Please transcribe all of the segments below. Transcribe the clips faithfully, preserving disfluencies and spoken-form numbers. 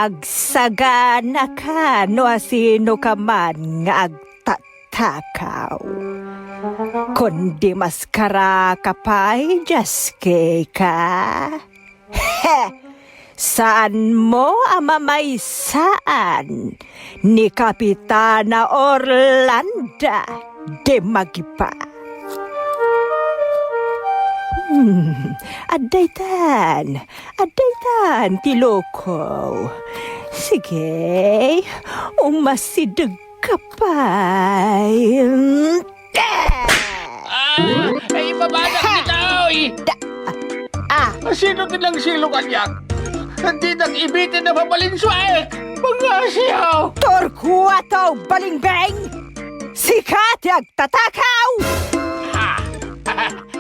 Agsagana ka no asino ka man nga agtatakaw. Kundi maskaraka pay, Jaskey ka? He! Saanmo a mamaysaan ni Kapitana Orlanda de Magipa. Hmm, addaytan, addaytan ti loko. Sige, umasideg ka pay. Ah! Ay, ibabadak kita, oy! Da-, ah. Sino ti nangsilo kaniak? Dinak ibitin a mabalinsuaek! Mga siyaw! Torquato, balingbeng! Sika ti agtatakaw! Ah,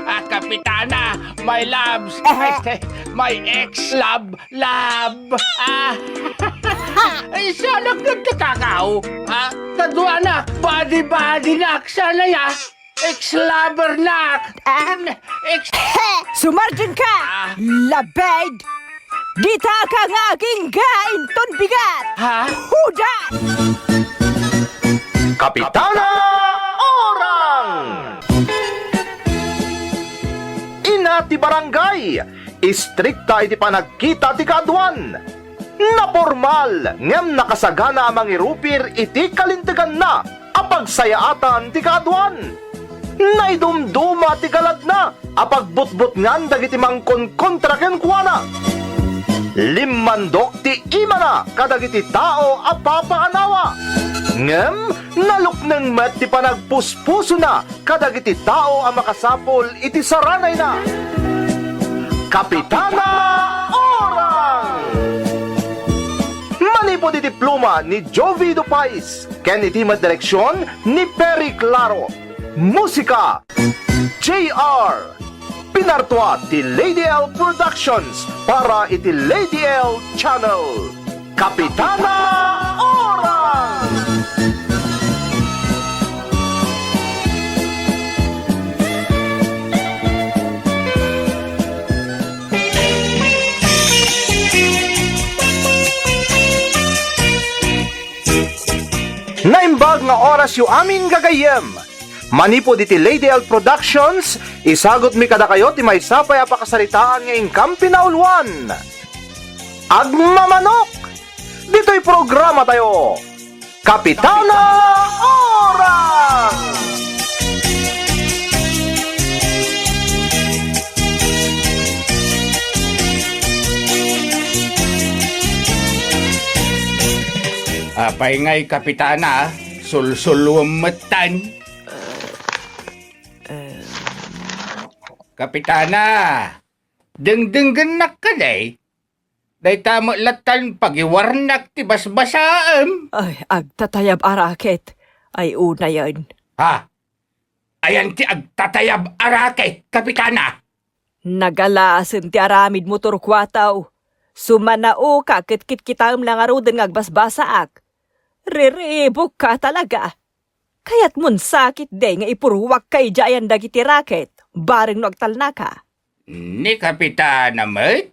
ah, Kapitana, my loves, Eh. este, my ex-love, love, ah, ay, siya nagtatakaw, ah, kaduanak, body-body nak, sana ya, ex-lover nak, Ah. ex- He! Sumardeng ka! Ah. Labed! Dita ka nga agingga inton bigat! Ha? Huda! Kapitana Orang! Ina ti barangay, istrikta iti panagkita ti kaaduan. Napormal ngem nakasagana a mangirupir iti kalinteganna a pagsayaatan ti kaaduan. Naidumduma ti galadna a pagbutbutngan dagiti mangkonkontra kenkuana. Limmandok ti imana kadagiti tao a papaanawa. Ngem nalukneng met ti panagpuspusona kadagiti tao a makasapul iti saranayna. Kapitana Orang! Manipud iti pluma ni Jovi Dupais ken iti met direksion ni Perry Claro. Musika, J R. Pinartua ti Lady L Productions para iti Lady L Channel. Kapitana Orang! Naimbag nga orasyo amin, gagayyem. Manipud iti Lady L Productions, isagutmi kadakayo ti maysa pay a pakasaritaan nga inkam pinauluan. Agmamanok! Ditoy programatayo, Kapitana Orang! Apay ngay, Kapitana, sulsulwem metten. Kapitana, dengdenggennak kadi? Dayta met lattan pagiwarnak ti basbasaem. Ay, agtatayab a raket. Ay, unayen. Ha? Ayan ti agtatayab a raket, Kapitana? Nagalasen ti aramidmo, Torquato. Sumanaoka ket kitkitaem la ngaruden nga agbasbasaak. Riribukka talaga. Kayatmon sakit de nga ipurruakka idiay ayan dagiti raket, bareng no agtalnaka? Ni Kapitana met,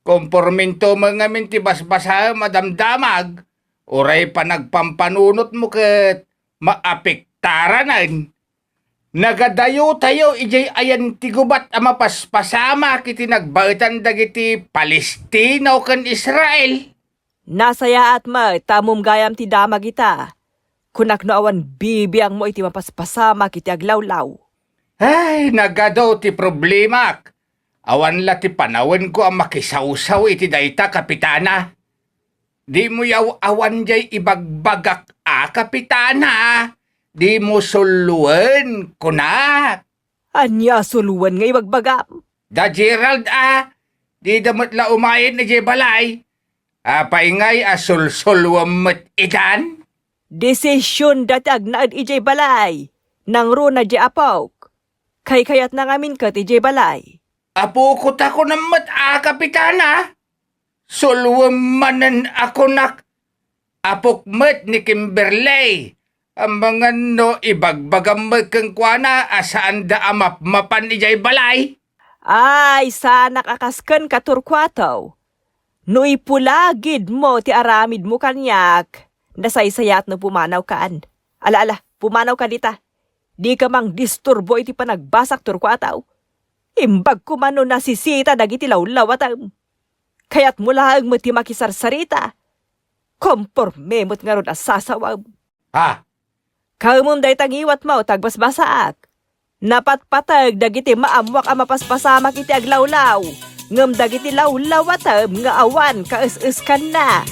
komporminto met ngamin ti basbasaem a damdamag, uray panagpampanunotmo ket maapektaranen. Nagadayotayo idiay ayan ti gubat a mapaspasamak iti nagbaetan dagiti Palestina ken Israel. Nasayaat met ta ammom gayam ti damag ita. Kunak no awan bibiangmo iti mapaspasamak iti aglawlaw. Ay, nagadu ti problemak. Awan la ti panawenko a makisawsaw iti dayta, Kapitana. Dimo yaw-awan jay ibagbagak a, Kapitana. Dimo sulloen, kunak. Ania a sulloen nga ibagbagam? Da Gerald a, dida met la umayen idiay balay. Apay ngay a sulsulwem met itan? Desision da ti agnaed idiay balay. Nangruna di apok. Kaykayatna ngamin ket idiay balay. Apok ta kunam met a, Kapitana. Sulwem manen a kunak, apok met ni Kimberley. Amangan no ibagbagam met kenkuana a saanda a mapmapan idiay balay. Ay, saanak a kas kenka, Torquato. No ipulagidmo ti aramidmo kaniak, nasaysayaat no pumanawkan. Ala, ala, pumanawka dita. Dika mangdisturbo iti panagbasak, turkuataw. Imbag koma no nasisita dagiti lawlawatem. Kayatmo laeng met ti makisarsarita. Komporme met ngarud a sasawem. Ha? Kaemon dayta ngiwatmo ta agbasbasaak. Napatpateg dagiti maammoak a mapaspasamak iti aglawlaw, ngem dagiti lawlawatem nga awan kaes-eskanna.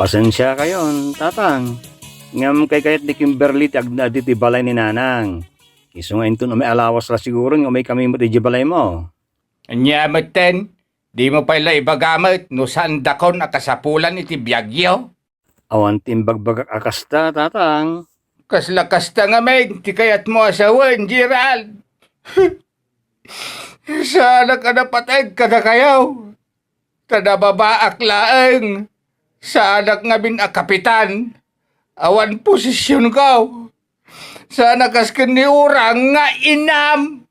Pasensiakayon, Tatang. Ngem kaykayat ni Kimberly ti agnaed iti balay ni Nanang. Isu nga inton umay a lawas la siguro nga umaykami met idiay balaymo. Ania metten, dimo pay la ibaga met no saandakon a kasapulan iti biagyo? Awan ti imbagbagak a kasta, Tatang. Kasla kasta ngamin ti kayatmo a sawen, Gerald. Saanak a napateg kadakayo. Ta nababaak laeng. Saanak ngamin a kapitan. Awan posisionko. Saanak kas ken ni Urang nga inam.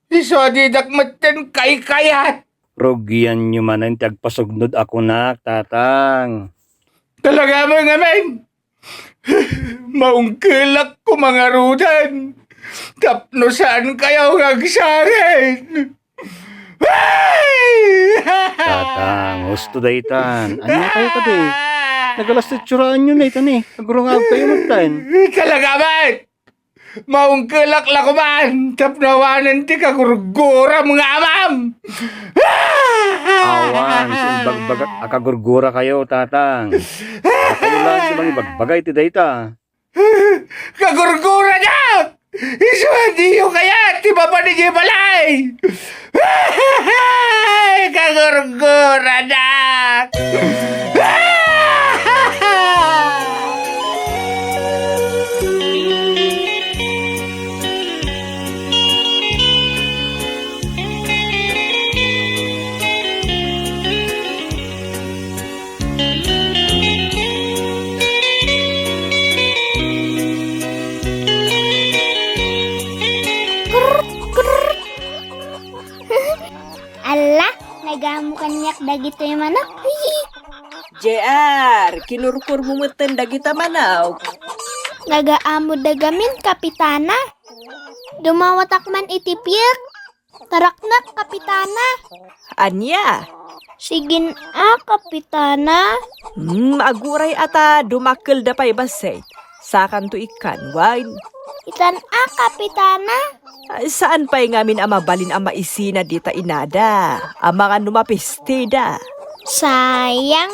Isu a didak metten kaykayat. Rugianyo manen ti agpasugnod a kunak, Tatang. Talaga met ngamin. Maungkelak koma ngaruden tapno saankayo nga agsangit. Ay! Tatang, husto daytan. Ania kayo kadi? Nagalas ti itsuraanyo na itani. Agrungagkayo metten. Talaga met! Maungkelak la koman tapno awanen ti kagurguram nga amam! Awan ti imbagbagak a kagurgurakayo, Tatang. Dakayo laeng ti mangibagbaga iti dayta. Kagurguradak! Isu a diyo kayat ti mapan idiay balay! Kagurguradak! Alla, nagaammo kaniak dagitoy manok. J R, kinurkurmo metten dagita manok. Nagaammoda gamin, Kapitana. Dumawatak man iti piek. Taraknak, Kapitana. Ania? Sigin a, Kapitana. Hmm, aguray a ta dumakkelda pay bassit. Sakanto ikkan, wen? Itan a, Kapitana. Ay, saan pay ngamin a mabalin a maisina dita inada? Amangan no mapistida. Sayang.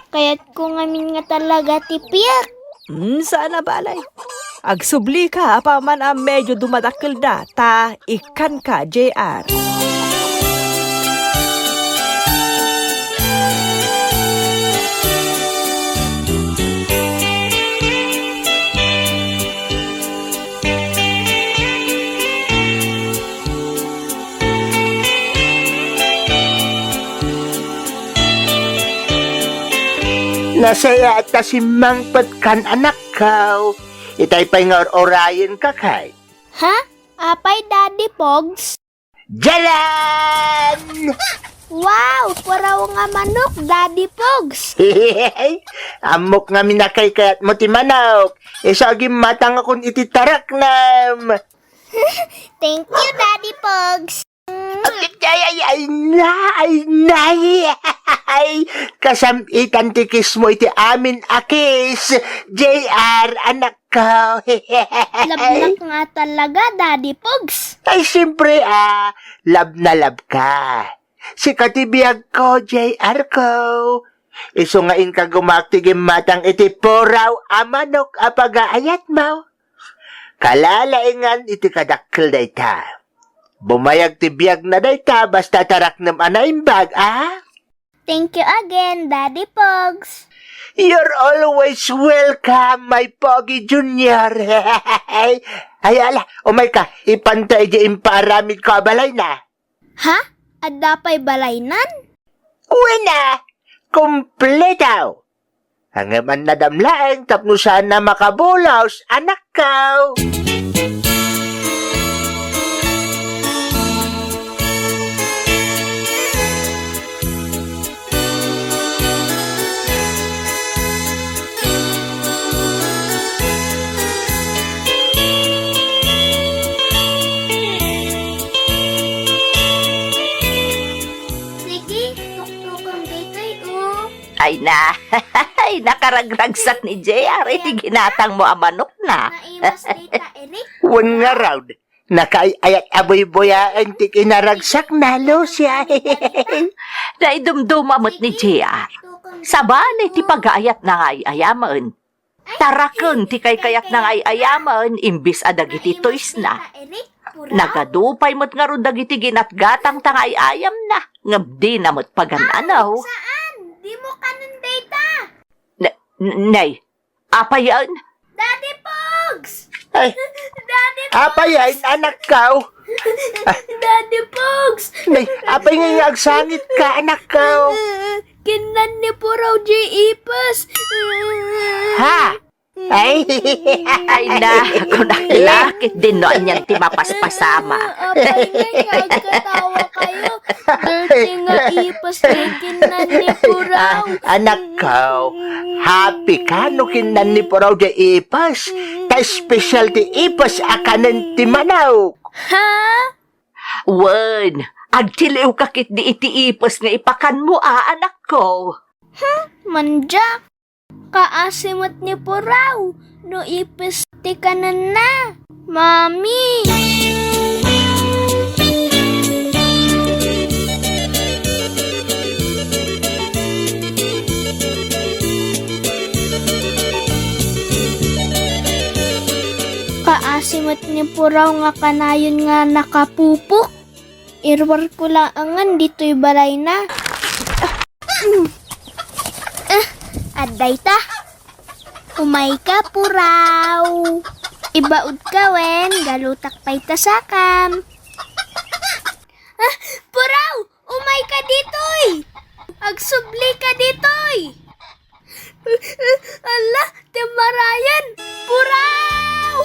Kayatko ngamin nga talaga ti piek. Hmm, saan a balay. Agsublika apaman a medyo dumadakkelda, ta ikkanka, J R. Nasayaat ta simmangpetkan, anakko. Itay pay nga ur-urayenka kay. Ha? Apay, Daddy Pogs? Jalan! Wow! Puraw nga manok, Daddy Pogs! Ammok ngamin a kaykayatmo ti manok. Isu a gimmatangakon iti taraknam. Thank you, Daddy Pogs. Ay, ay, ay, na, ay, nay. Ay, kasam-itan ti kiss mo iti amin a kiss. J R, anak ko. Labnak nga talaga, Daddy Pogs. Ay, siyempre, ah, love na love ka. Sika ti biag ko, J R ko. Isu nga inka gumaak ti gimmatang iti puraw a manok a pagaayat mo. Kalalaingan iti kadakkel dayta. Bumayag ti biag na dayta basta taraknem a naimbag, a? Thank you again, Daddy Pogs. You're always welcome, my Pogi Junior. Ay, ala, umay ka, ipanta idi impaaramid ko a balayna. Ha? Adda pay balaynan? Wen a, kompleto. Ngem adda met laeng tapno saan a makabulos, anakko. Sige, tuktukom ditoy, o. Ay na, ay, nakaragragsak ni J R iti ginatangmo a manokna. Naimas dita, Eric. Wen ngarud, nakaay-ayat a buybuyaen ti kinaragsakna, Lucia. Naidumduma met ni J R. Sabali ti pagaayatna nga ay-ayamen. Taraken ti kaykayatna nga ay-ayamen imbes a dagiti toysna. Nagadu pay met ngarud dagiti ginatgatangta nga ay-ayamna, ngem dina met pagan-anaw. Saan? Dimo kanen dayta. N-, n-, nay, apay yan? Daddy Pogs! Ay, Daddy Pogs! Apay yan, anakko? Daddy Pogs! Nay, apay nga agsangitka, anakko? Kinnan ni Puraw diay ipes. Ha? Ay. Ay na, kunak la, ket dinno anian ti mapaspasama. Apay nga agkatawa kayo? Dirty nga ipes ti kinnan ni Puraw. Ah, anakko, happy ka no kinnan ni Puraw diay ipes? Ta espesyal ti ipes a kanen ti manok. Ha? Wen, agtiliwka ketdi iti ipes nga ipakanmo a, anakko. Hmm, mandiak. Kaasi met ni Puraw no ipes ti kanenna. Mami! Kaasi met ni Puraw nga kanayon nga nakapupok. Iruarko laengen ditoy balayna. Ah, adda ita. Umayka, Puraw. Ibaudka wen, galutak pay ta sakam. Ah, Puraw, umayka ditoy. Agsublika ditoy. Ala, ti marayan! Puraw!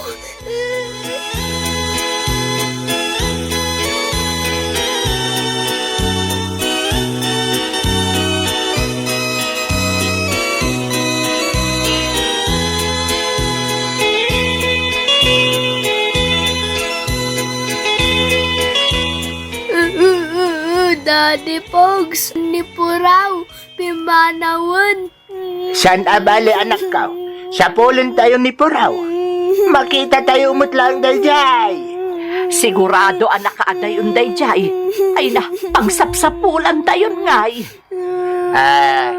Daddy Pogs, ni Puraw, pimanawen. Saan a bale, anakko. Sapulentayo ni Puraw. Makitatayo met laeng daydiay. Sigurado a nakaadayon daydiay. Ay na, pagsapsapulantayon ngay. Ah,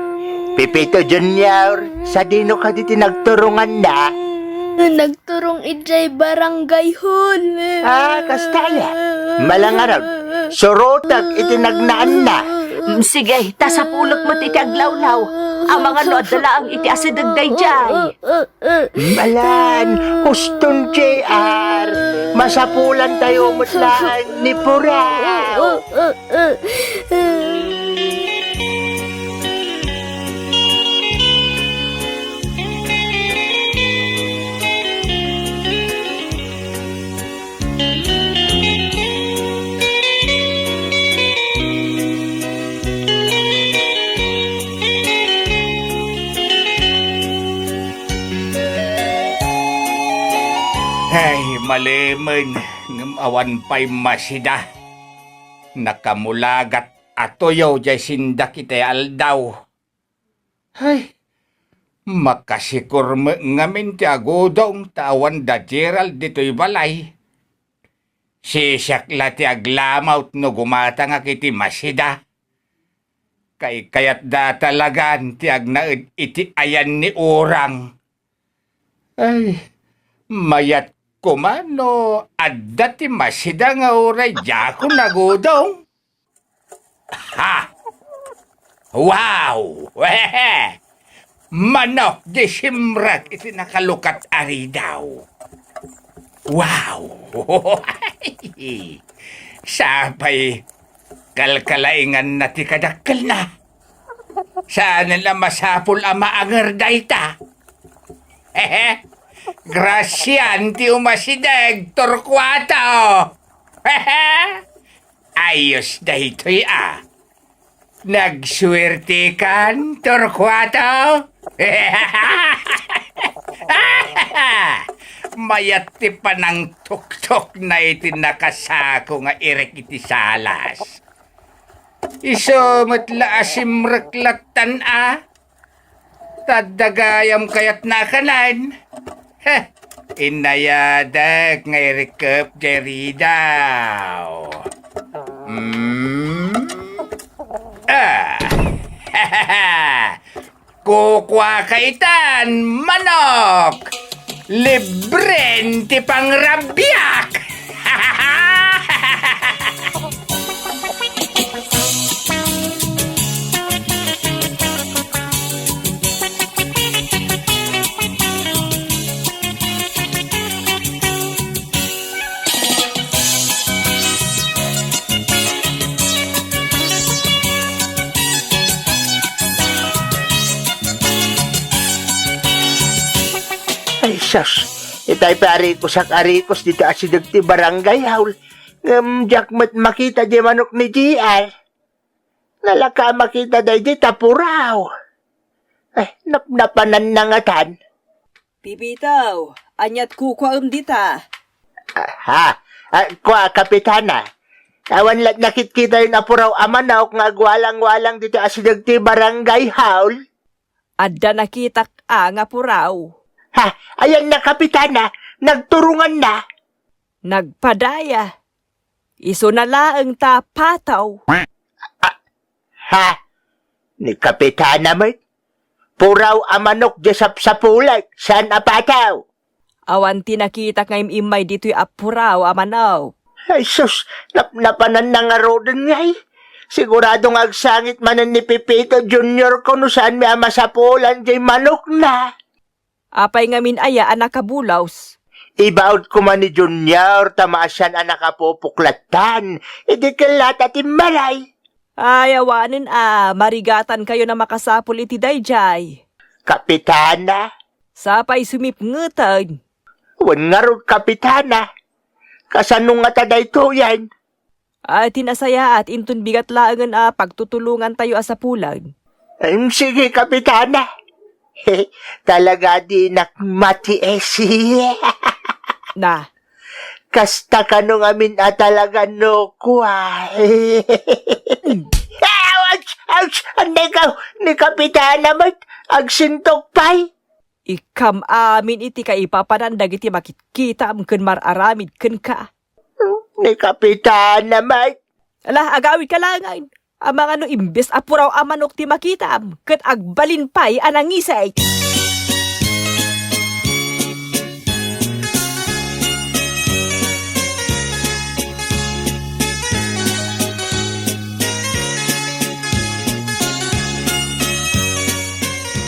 Pepito Junior, sadino kadi ti nagturonganna? Nag- Turong idiay barangay hall. Ah, kasta aya. Malangarag, surotek iti nagnaanna. Mm, sige, ta sapulek met iti aglawlaw. Amangan no adda laeng iti asideg daydiay. Malan, huston, J R. Masapulantayo met laeng ni Puraw. Ay, malemen, ngem awan pay masida. Nakamulagat a tuyo diay sindak iti aldaw. Ay, makasikur met ngamin ti agudong ta awan da Gerald ditoy balay. Sisiak la ti aglamawt no gumatangak iti masida. Kaykayatda talagan ti agnaed iti ayan ni Urang. Ay, mayat koma no adda ti masida nga uray diakon agudong. Ha! Wow! Manok di simrek iti nakalukat a ridaw. Wow! Sapay kalkalainganna ti kadakkelna. Saanen a masapul a maanger dayta. Hehe. Grasian ti umasideg, Torquato. Hehe. Ayos daytoy a. Nagsuertekan, Torquato? Mayat ti panangtuktokna iti nakasako nga irek iti salas. Isu met la a simrek lattan a. Ta adda gayam kayatna a kanen. Heh, inayadek nga irikep jay ridaw. Mm. Ah. Kukuaka itan, manok! Libren ti pangrabiak! Ay, sus! Itay pay arikosak a rikos dita asideg ti barangay hall. Ngem diak met makita di manok ni J R. Nalaka a makita daydi ta puraw. Ay, napnapananna ngatan. Pipito, aniat kukuaem dita? Ah, ha? Ah, kua, Kapitana. Awan la't nakitkitayon a puraw a manok nga agwalang-walang dita asideg ti barangay hall. Adda nakitak a nga puraw. Ha? Ayanna, Kapitana? Nagturonganna? Nagpadaya. Isuna laeng ta pataw. Ah, ha? Ni Kapitana met? Puraw a manok di sapsapulek, saan a pataw. Awan ti nakitak nga im-immay ditoy a puraw a manok. Ay sus, napnapananna ngaruden ngay. Sigurado nga agsangit manen ni Pepito Junior ko no saanmi a masapulan jay manokna. Apay ngamin aya a nakabulaws? Ibaod koma ni Junior ta maasian a nakapupok lattan. Idi ket la ta timmaray. Ay, awanen a, marigatankayon a makasapul iti daydiay. Kapitana? Sapay sumipngeten. Wen ngarud, Kapitana. Kasano ngata daytoyen? Ay, ti nasayaat, inton bigat laengen a pagtutulongantayo a sapulen. Em, sige, Kapitana. Talaga dinak matiis. Na. Kasta kano ngamin a talaga no kua. Ouch! Ouch! Anay ka, ni Kapitana met, agsintok pay. Ikam amin iti kaipapanan dagiti makitkitaam ken mar-aramid kenka. Ni Kapitana met. Ala, agawidka laengen. Amangan no imbes a puraw a manok ti makitaam, ket agbalin pay a nangisik.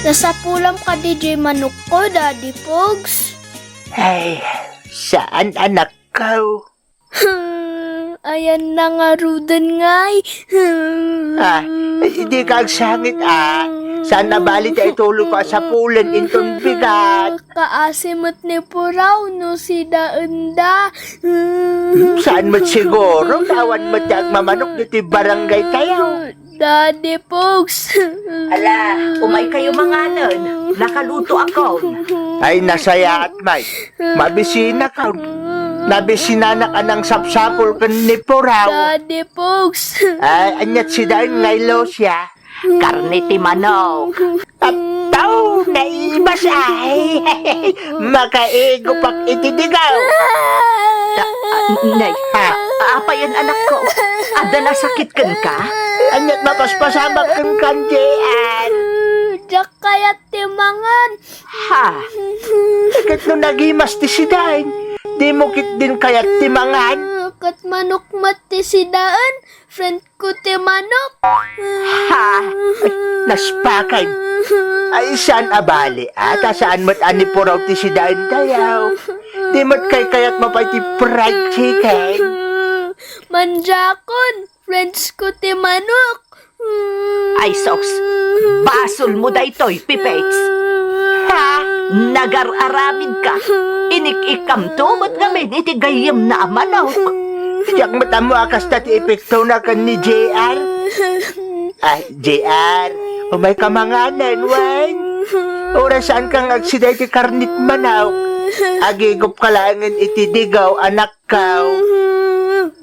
Nasapulam kadi jay manokko, Daddy Pogs? Ay, saan, anakko. Hmm, ayanna ngaruden ngay. Hmm. Ah, dika agsangit, ah. Saan a bali ti aitulogko a sapulen inton bigat. Kaasi met ni puraw no sidaenda. Hmm, saan met siguro, ta awan met ti agmamanok ditoy barangaytayo. Daddy Pogs. Ala, umaykayo manganen. Nakalutoakon. Ay, nasayaat, Mike. Mabisinakon. Nabisinanak a nangsapsapul ken ni puraw. Daddy Pogs. Ay, aniat sidaen ngay, Lucia? Karne ti manok. Attaw, naimas ay. Makaigupak iti digaw. Ah, ah, nay, ha? Apay, anakko? Adda nasakit kenka? Aniat mapaspasamak kenka, Jean? Diak kayat ti mangan. Ha? Ket no nagimas ti sidaen, dimo ketdin kayat ti mangan? Ket manok met ti sidaen, friend ko ti manok. Ha? taspaken. Ay, saan a bali, a, ta saan met a ni puraw ti sidaentayo. Di met kaykayatmo pay ti fried chicken. Manjakon, friends ko ti manok. Ay, sus! Basolmo daytoy, Pipits! Ha? Nagar-aramidka? Inik-ikkamto met ngamin iti gayyemna a manok. Diak met ammo a kasta ti epektona ken ni J R. Ah, J R, umayka manganen, wen? Orasanka nga agsida iti karnit manok. Agigupka laengen iti digaw, anakko.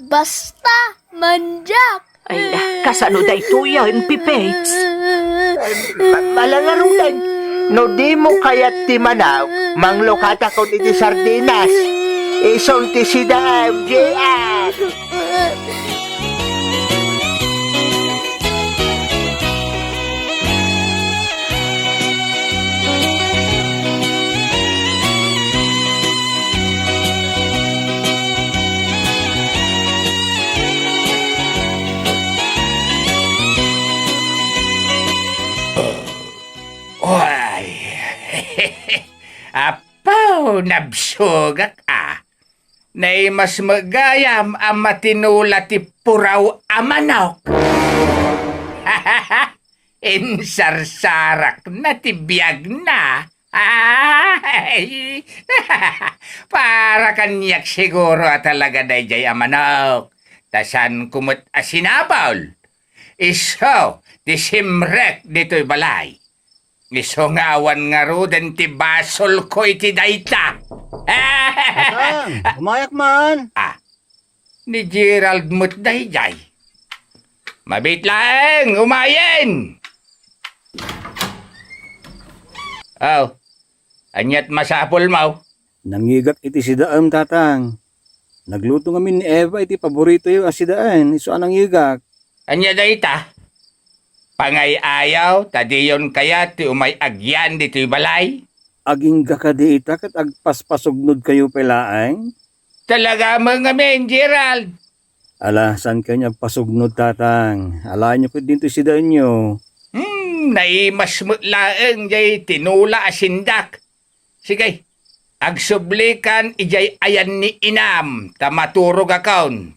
Basta, manjak! Ay, kasano daytoyen, Pipits? Ma-, mala ngaruden, no dimo kayat ti manok, manglukatakon iti sardinas. Isun ti sidaem, J R. Oy! Apo, nabsogak a. Naimas met gayam a matinula ti puraw a manok. Insarsarakna ti biagna. Ay! Para kaniak siguro a talaga daydiay a manok. Ta saanko met a sinapol. Isu ti simrek ditoy balay. Isu nga awan ngaruden ti basolko iti dayta. Tatang, umayak man. Ah, ni Gerald met daydiay. Mabiit laeng, umayen! Aw, ania't masapulmo? Nangigak iti sidaem, Tatang. Nagluto ngamin ni Eva iti paboritoyo a sidaen, isu a nangigak. Ania dayta? Pangay-ayaw ta diyon kayat ti umay-agian ditoy balay? Agingga kadi ita ket agpaspasugnodkayo pay laeng? Talaga met ngamin, Gerald. Ala, saankayo nga agpasugnod, Tatang? Alaenyo ket dintoy sidaenyo. Hmm, naimas met laeng jay tinula a sindak. Sige, agsublikan idiay ayan ni inam ta maturogakon.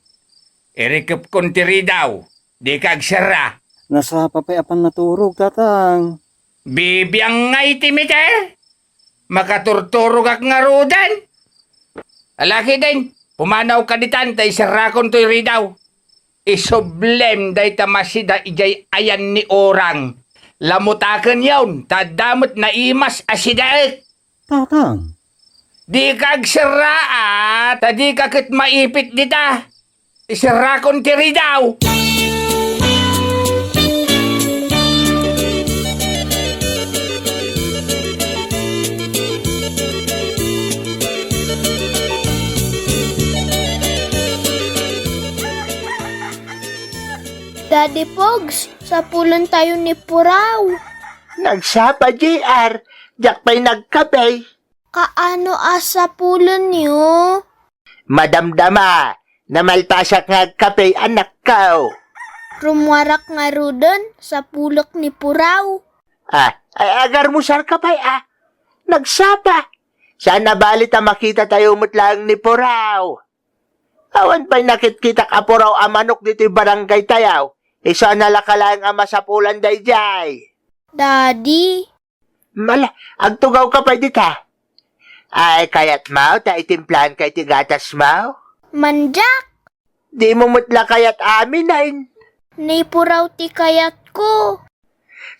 Irikepkon ti ridaw, dika agserra. Nasapa pay a pannaturog, Tatang. Bibiangay ti meter? Makaturturogak ngaruden? Ala ketdin, pumanawka ditan ta iserrakon toy ridaw. Isublem dayta masida idiay ayan ni orang. Lamutakenyon, ta adda met naimas a sidaek. Tatang. Dika agserra, a, ta dika ket maipit dita. Iserrakon ti ridaw. Daddy Pogs, sapulentayo ni puraw. Nagsapa, J R. Diak pay nagkape. Kaano a sapulenyo? Madamdama, namalpasak nga agkape, anakko. Rummuarak ngaruden, sapulek ni puraw. Ah, ay, agarmusarka pay, a. Nagsapa. Saan a bali ta makitatayo met laeng ni puraw. Awan pay nakitkitak a puraw a manok ditoy barangaytayo. Isu a nalaka laeng a masapulan daydiay. Daddy. Mala, agtugawka pay dita. Ay, kayatmo ta itimplanka iti gatasmo? Manjak! Dimo met la kayat aminen. Ni puraw ti kayatko.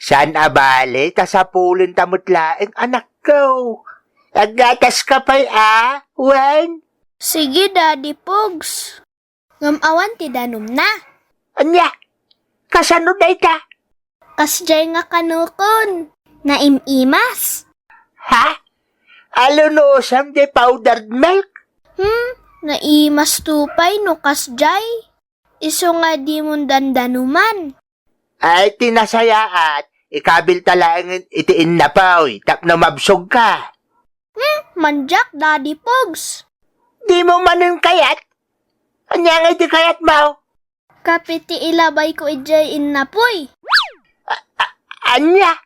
Saan a bali ta sapulenta met laeng, anakko. Aggataska pay a, wen? Sige, Daddy Pogs. Ngem awan ti danumna. Ania? Kasano dayta? Kasdiay nga kanokon. Naim-imas. Ha? Alunusem diay powdered milk? Hmm, naimasto pay no kasdiay. Isu nga dimon dandanuman. Ay, ti nasayaat, ikabilta laeng iti innapoy tapno mabsogka. Hmm, manjak, Daddy Pogs. Dimo manen kayat? Ania ngay ti kayatmo? Kape ti ilabayko idiay innapoy. A-, a-, Ania?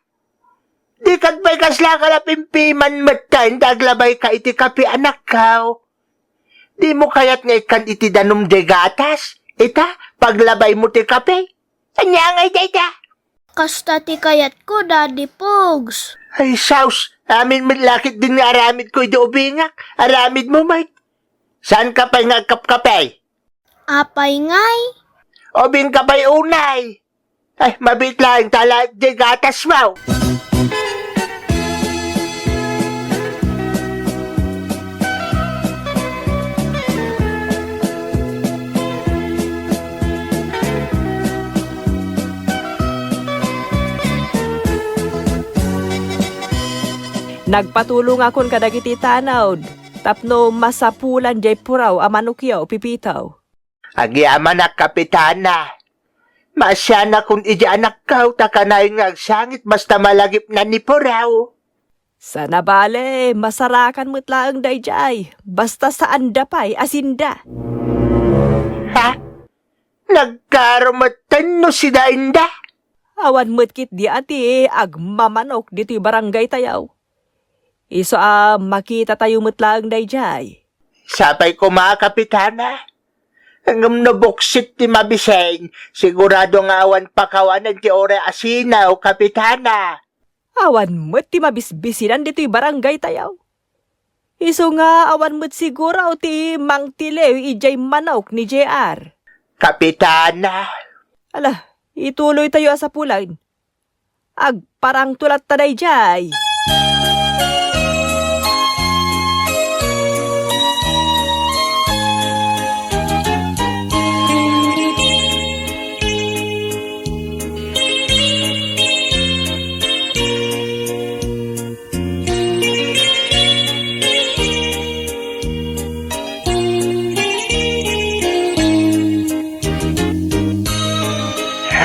Di ket pay kasla kalapimpiman metten ta aglabayka iti kape, anakko. Dimo kayat nga ikkan iti danum diay gatas? Ita, paglabaymo ti kape. Ania ngay dayta? Kasta ti kayatko, Daddy Pogs. Ay, sus! Amin met la ketdin nga aramidko idi ubingak. Aramidmo met. Saanka pay nga agkapkape? Apay ngay? Ubingka pay unay. Ay, mabiit laeng ta ala diay gatasmo. Nagpatulongakon kadagiti tanod tapno masapulan diay puraw a manokyo, Pipito. Agyamanak, Kapitana. Maasianakon idiay anakko ta kanayon nga agsangit basta malagipna ni puraw. Sana bale, masarakan met laeng daydiay, basta saanda pay a sinda. Ha? Nagkarumetten no sida inda? Awan met ketdi a ti agmamanok ditoy barangaytayo. Isu a makitatayo met laeng daydiay. Sapay koma, Kapitana. Ngem no buksit ti mabisin, sigurado nga awan pakawanen ti uray a sinaw, Kapitana. Awan met ti mabisbisinan ditoy barangaytayo. Isu nga awan met siguro ti mangtiliw idiay manok ni J R. Kapitana. Ala, ituloytayo a sapulan. Agparangto latta daydiay.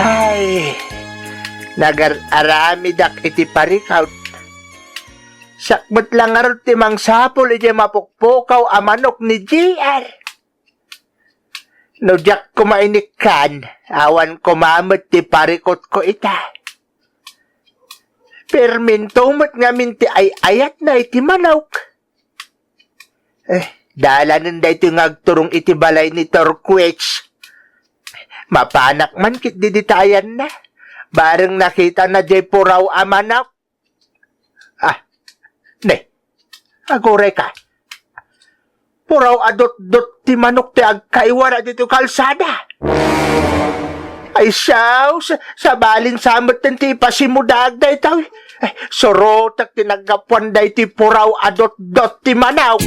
Ay, nagar-aramidak iti parikut. Siak met la ngarud ti mangsapul idiay mapukpukaw a manok ni J R. No diak koma inikkan, awan koma met ti parikutko ita. Perminto met ngamin ti ay-ayatna iti manok. Eh, dalanen daytoy nga agturong iti balay ni Torquich. Mapanak man ketdi dita ayanna. Bareng nakitana diay puraw a manok. Ah, ne, agurayka. Puraw a dotdot ti manok ti agkaiwara ditoy kalsada. Ay, sus, sa-, sabalin sa metten ti ipasimudaag daytoy. Ay, surotek ti naggapuan daytoy puraw a dotdot ti manok.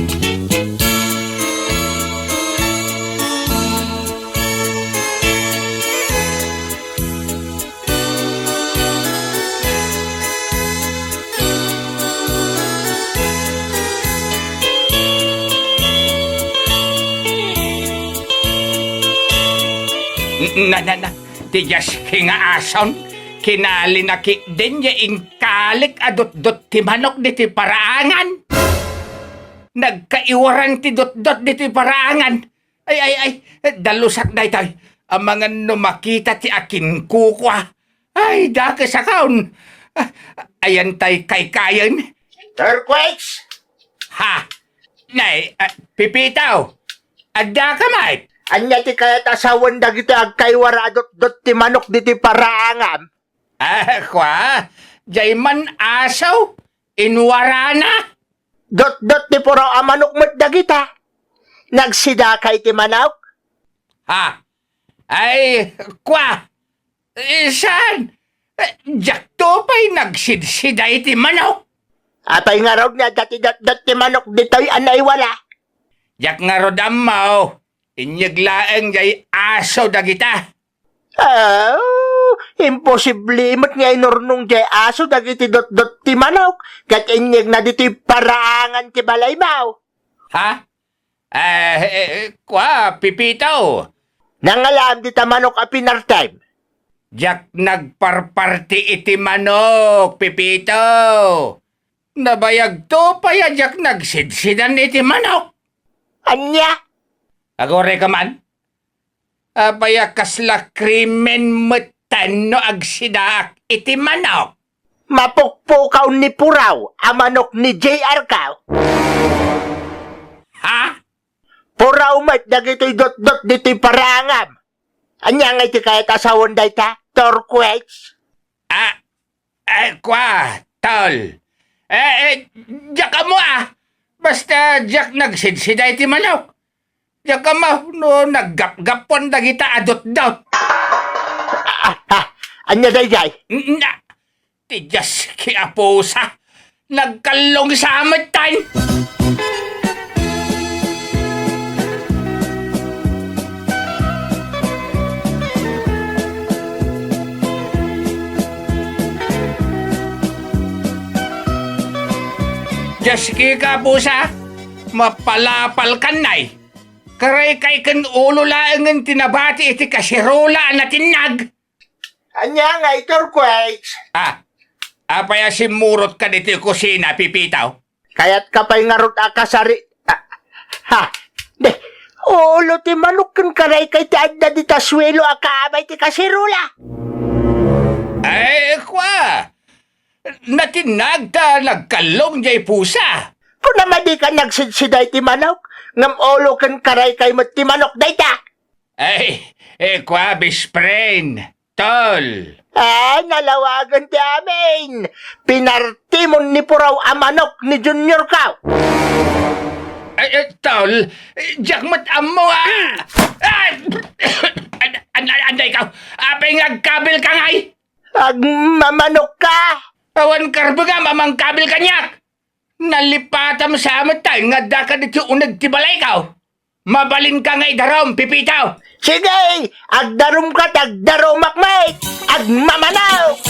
Na, na, na, ti diaski nga ason, kinalina ketdin ya inkalik a dotdot ti manok ditoy paraangan. Nagkaiwaran ti dotdot ditoy paraangan. Ay, ay, ay, dalusak daytoy. Amangan no makita ti akinkukua. Ay, dakes a kaon. Ah, ayan tay kaykayen. Turquets! Ha? Nay, ah, Pipito, adda ka met? Ania ti kayat a sawen dagiti agkaiwara a dotdot ti manok ditoy paraangam? Ah, kua, diay man aso, inwarana. Dotdot ti puraw a manok met dagita. Nagsidaka iti manok? Ha? Ay, kua, eh, saan? Eh, diakto pay nagsidsida iti manok. Apay ngarud nga adda ti dotdot ti manok ditoy a naiwara? Diak ngarud ammo. Inyeg laeng diay aso dagita. Oh, imposible met nga inurnong diay aso dagiti dotdot ti manok ket inyegna ditoy paraangan ti balaymo. Ha? Eh, eh, kua, Pipito. Nangalam dita manok a pinartem. Diak nagparparti iti manok, Pipito. Nabayagto pay a diak nagsidsidan iti manok. Ania? Agurayka man? Apay a kasla krimen metten no agsidaak iti manok? Mapukpukaw ni Puraw a manok ni J R ka. Ha? Puraw met dagitoy dotdot ditoy paraangam. Ania ngay ti kayat a sawen dayta, Turquets? Ah, eh, kua, tol. Eh, eh, diak ammo, ah. Basta diak nagsidsida iti manok. Diak ammo no naggapgapuan dagita a dotdot. Ah, ah, ania daydiay? N-, na, ti Dios ki a pusa. Nagkallong sa metten. Dios ki ka pusa. Mapalapal kan nay. Karaykay ken ulo laengen ti nabati iti kasirola a natinnag. Ania ngay, Turquets? Ah, apay a simmurot ka ditoy kusina, Pipito? Kayatka pay ngarud a kasari-, ah, ha, de, ulo ti manok ken karaykay ti adda dita suelo a kaamay ti kasirola. Ay, kua! Natinnag ta nagkallong jay pusa. Kunam a dika nagsidsida iti manok, ngem ulo ken karaykay met ti manok dayta. Ay, eh, kua, best friend, tol. Ah, nalawagen ti amin. Pinartimon ni Puraw a manok ni Junior ka. Ay, eh, tol, eh, diak met ammo, ah. Ah! An-, an-, an-, anday ka? Apay nga agkabil ka ngay? Agmamanok ka? Awan karbengam a mangkabil kaniak. Nalipatam sa met tay nga adda ka ditoy uneg ti balayko. Mabalinka nga idarum, Pipito. Sige, agdarumka ta agdarumak met. Agmamanok!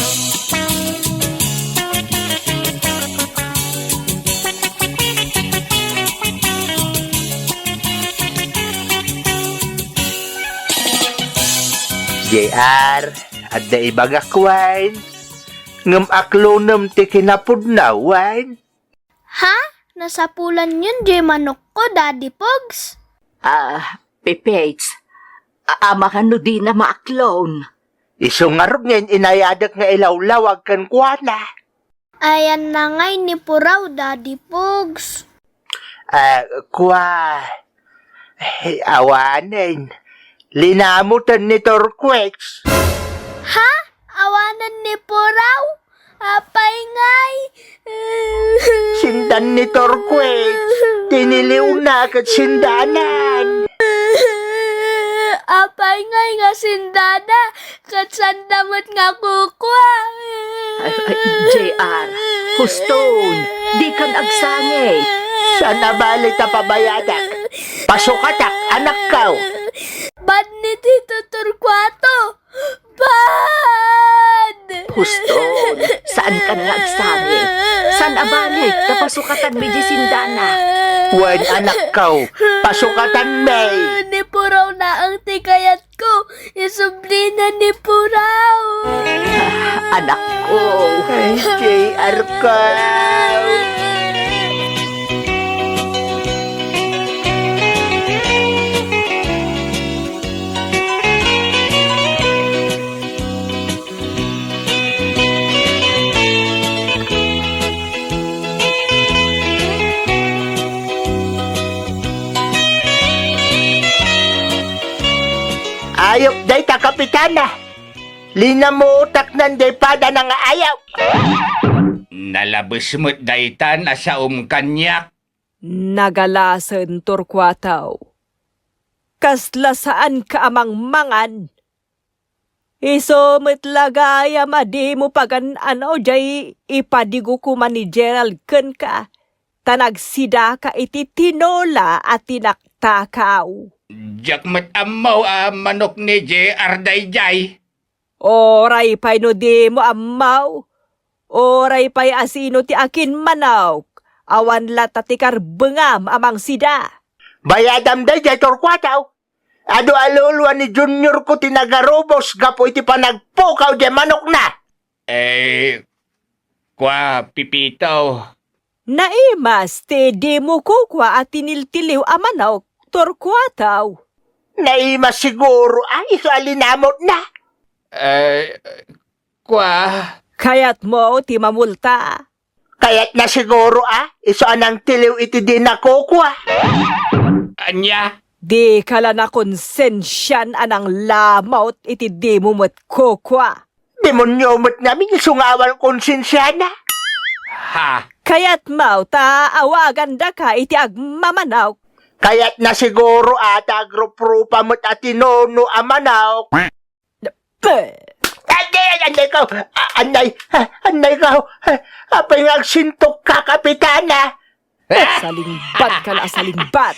J R, adda ibagak wen. Ngem aklonem ti kinapudno wen. Ha? Nasapulanyon jay manokko, Daddy Pogs? Ah, Pipits, a-, amangan no dina maaklon. Isu ngarud nga in-inayadek nga ilawlawag kenkuana. Ayanna ngay ni Puraw, Daddy Pogs. Ah, kua, eh, awanen. Linamutan ni Turquets. Ha? Awanen ni Puraw? Apay ngay? Sindan ni Turquets. Tiniliwna ket sindanan. Apay ngay nga sindana? Ket sanda met nga kukua. Ay, ay, J R, huston, dikan agsangit. Saan a bale ta pabayadak? Pasukatak, anakko. Bad ni Tito Torcuato. Bad! Huston, saankan nga agsangit. Saan a bale ta pasukatanmi jay sindana? Wen, anakko, pasukatanmi. Ni Puraw laeng ti kayat ko, isublina ni Puraw. Anakko. Ay, J R ko. Ayup dayta, Kapitana. Linamutaknan jay padana nga ayup. Nalabes met daytan a saom kaniak. Nagalasen, Torcuato. Kasla saanka a mangmangan. Isu met la gayam a dimo pagan-anaw jay ipadigo koma ni Gerald kenka, ta nagsidaka iti tinola a tinaktakaaw. Diak met ammo a manok ni J R daydiay. Uray pay no dimo ammo, uray pay a sino ti akinmanok, awan latta ti karbengam a mangsida. Bayadam daydiay, Torcuato. Adu a luluan ni Junior ko ti nagarubos gapu iti panagpukaw diay manokna. Eh, kua, Pipito. Naimas ti dimo kukua a tiniltiliw a manok, Torcuato. Naimas siguro a isu a linamutna. Eh, kua. Kayatmo ti mamulta? Kayatna siguro a, isu a nangtiliw iti dina kukua. Ania? Dika la nakonsensian a nanglamot iti dimo met kukua. Demonio met ngamin isu nga awan konsensiana. Ha? Kayatmo ta awagandaka iti agmamanok? Kayatna siguro a ta agruprupa met a ti Nono a manok. Pe- Anay, anay ko! A-, anay! A-, anay ko! A-, apay nga agsintok ka, Kapitana? Salingbat ka na, salingbat!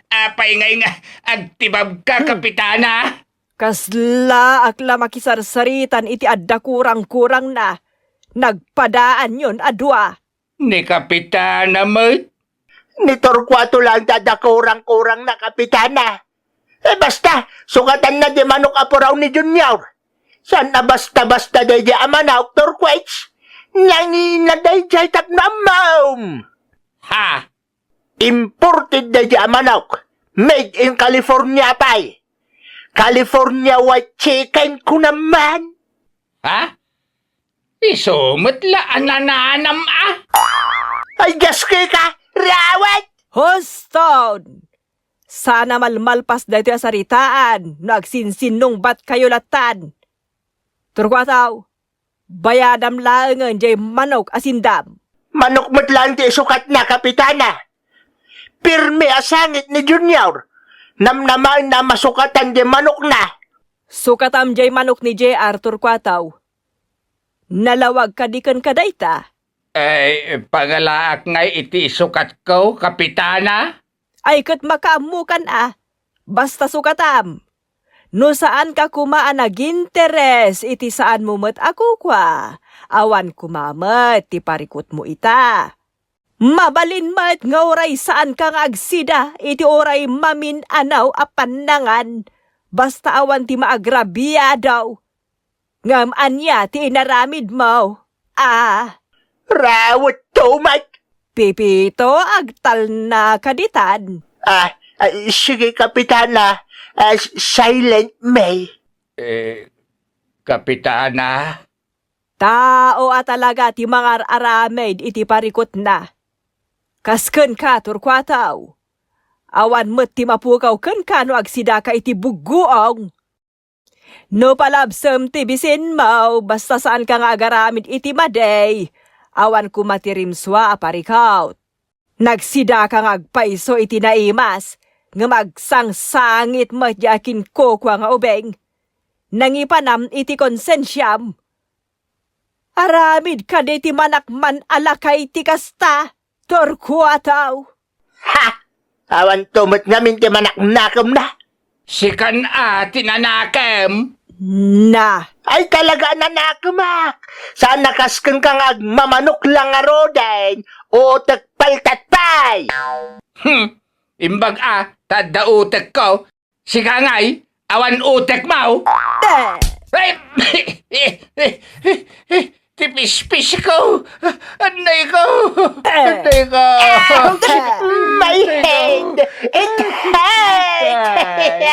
Apay ngay nga agtibab ka, Kapitana? Kasla ak la makisarsaritan iti adda kurang-kurangna. Nagpadaanyon a dua. Ni Kapitana met? Ni Torcuato lang ti adda kurang-kurangna, Kapitana. E, basta, sukatanna di manok a puraw ni Junior. Saan a basta-basta daydi a manok, Torquets? Nangina daydiay tapno ammom. Ha? Imported daydi a manok. Made in California pay. California white chicken, kunam man. Ha? Isu met la a nananam a? Ay, gaske ka, Rawet! Huston! Saan a malmalpas daytoy a saritaan no agsinsinnungbatkayo lattan. Torcuato, bayadam laengen jay manok a sindam. Manok met laeng ti isukatna, Kapitana. Pirmi a sangit ni Junior. Namnamaenna a masukatan jay manokna. Sukatam jay manok ni J R, Torcuato. Nalawag kadi kenka dayta? Ay, pangalaak ngay iti sukatko, Kapitana? Ay, ket makaammokan a. Basta sukatam. No saanka koma a naginteres iti saanmo met a kukua, awan koma met ti parikutmo ita. Mabalin met nga uray saanka nga agsida iti uray mamin-anaw a pannangan, basta awan ti maagrabiado. Ngem ania ti inaramidmo? Ah. Rawetto met. Pepito, agtalna kaditan. Ah, ah, sige, Kapitana. Ah, s-, silent me. Eh, Kapitana? Tao a talaga ti mangar-aramid iti parikutna. Kas kenka, Torcuato. Awan met ti mapukaw kenka no agsidaka iti buggoong. No palabsem ti bisinmo, basta saanka nga agaramid iti madi, awan koma ti rimsua a parikut. Nagsidaka nga agpayso iti naimas, ngem agsangsangit met diay akinkukua nga ubing. Nangipanam iti konsensiam. Aramid kadi ti manakman a lakay ti kasta, Torcuato? Ha! Awanto met ngamin ti manaknakemna. Sikan a ti nanakem. Na. Ay, talaga a nanakemak. Saan a kas kenka nga agmamanok la ngaruden. Utek paltat pay. Hmm. Imbag a, ta adda utekko. Sika ngay, awan utekmo? Eh. Ay! Ti pispisko! Anay ko! Eh. Anay ko! Ah, my head! It hurts!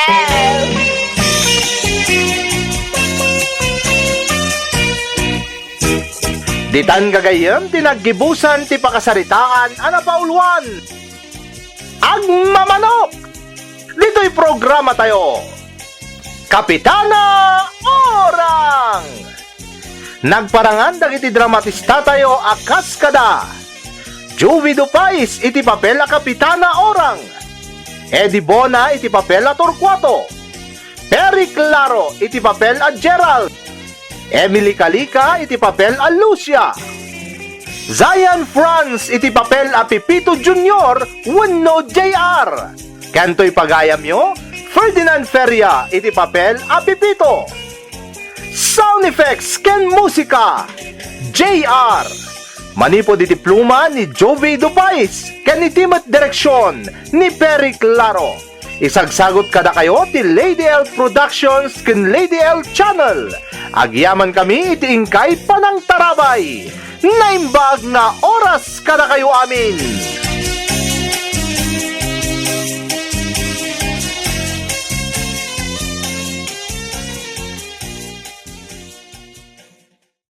Ditan gagayyem ti naggibusan ti pakasaritaan a napauluan. Agmamanok! Ditoy programa tayo, Kapitana Orang! Nagparangan dagiti dramatista tayo a kas kada Joey Dupais iti papel a Kapitana Orang, Eddie Bona iti papel a Torcuato, Perry Claro iti papel a Gerald, Emily Calica iti papel a Lucia, Zion Franz iti papel a Pepito Junior wenno J R, ken toy pagayamyo, Ferdinand Feria iti papel a Pepito. Sound effects ken musika, J R. Manipud iti pluma ni Jovi Dupais ken iti met direksion ni Perry Claro. Isagsagut kadakayo ti Lady L Productions ken Lady L Channel. Agyamankami iti inkay panangtarabay. Naimbag nga oras kadakayo amin.